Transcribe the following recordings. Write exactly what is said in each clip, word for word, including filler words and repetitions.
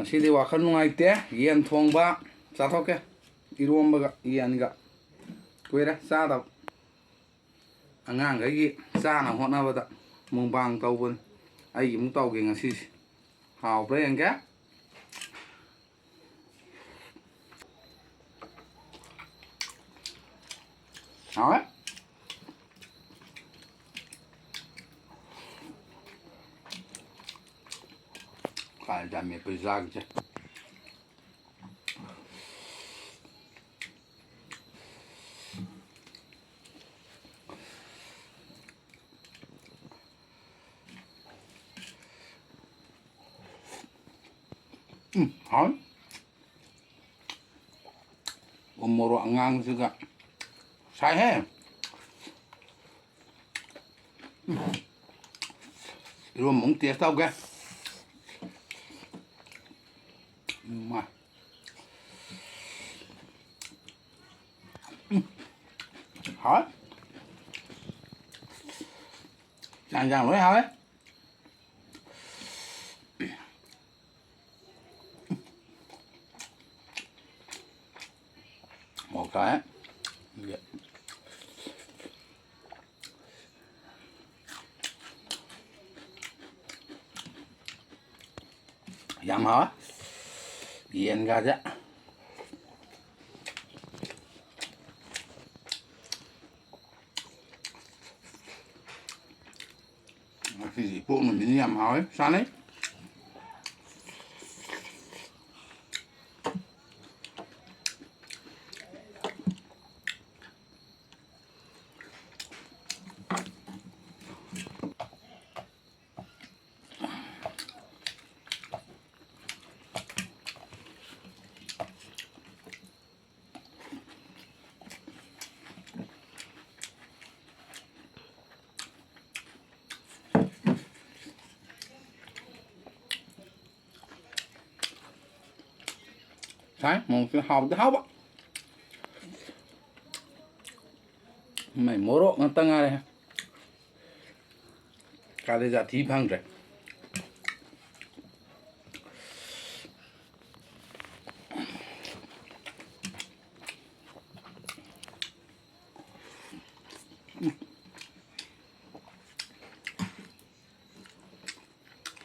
ꯉꯁꯤꯗꯤ ꯋꯥꯈꯜ ꯅꯨꯡꯉꯥꯏꯇꯦ, ꯌꯦꯟ ꯊꯣꯡꯕ ꯆꯥꯊꯣꯛꯀꯦ, ꯏꯔꯣꯝꯕꯒ ꯌꯦꯟꯒ꯫ ꯀꯨꯏꯔꯦ ꯆꯥꯗꯕ꯫ ꯑꯉꯥꯡꯈꯩꯒꯤ ꯆꯥꯅ ꯍꯣꯠꯅꯕꯗ ꯃꯨꯛꯕꯥꯡ ꯇꯧꯕꯅꯤ꯫ ꯑꯩꯒꯤ ꯑꯃꯨꯛ ꯇꯧꯒꯦ ꯉꯁꯤꯁꯦ꯫ ꯍꯥꯎꯕ꯭ꯔꯥ ꯌꯦꯡꯒꯦ꯫ ꯍꯥꯎꯋꯦ꯫ ꯀꯥꯏ ꯖꯥꯃꯦ ꯄꯩꯁꯥꯒꯤꯁꯦ꯫ ꯎꯝ, ꯍꯥꯎꯋꯤ꯫ ꯎ ꯃꯣꯔꯣꯛ ꯑꯉꯥꯡꯁꯤꯒ ꯁꯥꯏꯍꯦ꯫ ꯎꯝ꯫ ꯏꯔꯣꯝꯕ ꯑꯃꯨꯛ taste ꯇꯧꯒꯦ꯫ ꯎꯝ, ꯃꯥ꯫ ꯎꯝ꯫ ꯍꯥꯎꯋꯦ꯫ ꯆꯥꯛ ꯏꯟꯖꯥꯡ ꯂꯣꯏ ꯍꯥꯎꯋꯦ꯫ ꯃꯣꯔꯣꯛ ꯁꯥꯏ꯫ ꯌꯥꯝ ꯍꯥꯎꯋꯦ꯫ ꯌꯦꯟꯒꯁꯦ꯫ ꯉꯁꯤꯗꯤ ꯏꯄꯣꯛ ꯅꯨꯃꯤꯠꯅꯤ, ꯌꯥꯝ ꯍꯥꯎꯋꯦ, ꯆꯥꯅꯩ꯫ ꯁꯥꯏ, ꯃꯣꯔꯣꯛꯁꯦ ꯍꯥꯎꯗꯤ ꯍꯥꯎꯕ꯫ ꯃꯥꯏ ꯃꯣꯔꯣꯛ ꯉꯥꯛꯇ ꯉꯥꯏꯔꯦ꯫ ꯀꯥꯂꯦꯖꯥ ꯊꯤ ꯐꯪꯗ꯭ꯔꯦ꯫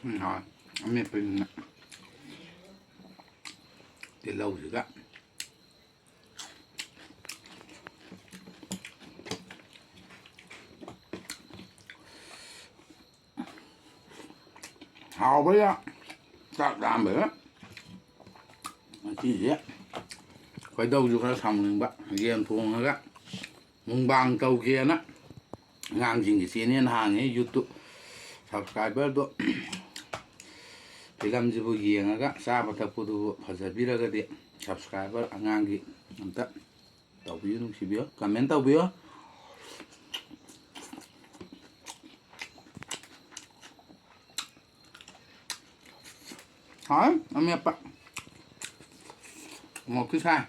ꯎꯝ, ꯍꯥꯎꯋꯦ꯫ ꯑꯃꯦꯠꯄꯅꯤꯅ ꯇꯤꯜꯍꯧꯁꯤꯒ꯫ ꯍꯥꯎꯕ ꯌꯥ ꯆꯥꯛ ꯂꯥꯝꯕꯒ ꯉꯁꯤꯁꯦ ꯈꯣꯏꯗꯧꯁꯨ ꯈꯔ ꯁꯥꯎꯅꯤꯡꯕ, ꯌꯦꯟ ꯊꯣꯡꯉꯒ ꯃꯨꯛꯕꯥꯡ ꯇꯧꯒꯦꯅ ꯑꯉꯥꯡꯁꯤꯡꯒꯤ ꯆꯦꯅꯦꯜ ꯍꯥꯡꯉꯦ YouTube꯫ ꯁꯕꯁꯀ꯭ꯔꯥꯏꯕꯔꯗꯣ ꯐꯤꯂꯝꯁꯤꯕꯨ ꯌꯦꯡꯉꯒ ꯆꯥꯕ ꯊꯛꯄꯗꯨꯕꯨ ꯐꯖꯕꯤꯔꯒꯗꯤ ꯁꯕꯁꯀ꯭ꯔꯥꯏꯕꯔ ꯑꯉꯥꯡꯒꯤ ꯑꯝꯇ ꯇꯧꯕꯤꯌꯨ, ꯅꯨꯡꯁꯤꯕꯤꯌꯨ, ꯀꯃꯦꯟ ꯇꯧꯕꯤꯌꯨ꯫ ꯍꯥꯎ, ꯑꯃꯦꯠꯄ꯫ ꯃꯣꯔꯣꯛꯇꯤ ꯁꯥꯏ꯫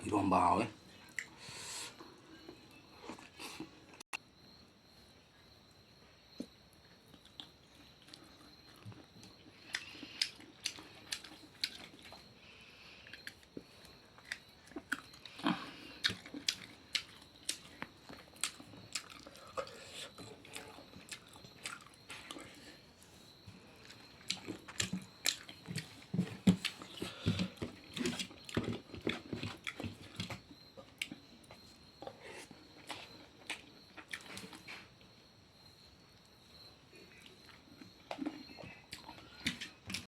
ꯏꯔꯣꯝꯕ ꯍꯥꯎꯋꯦ꯫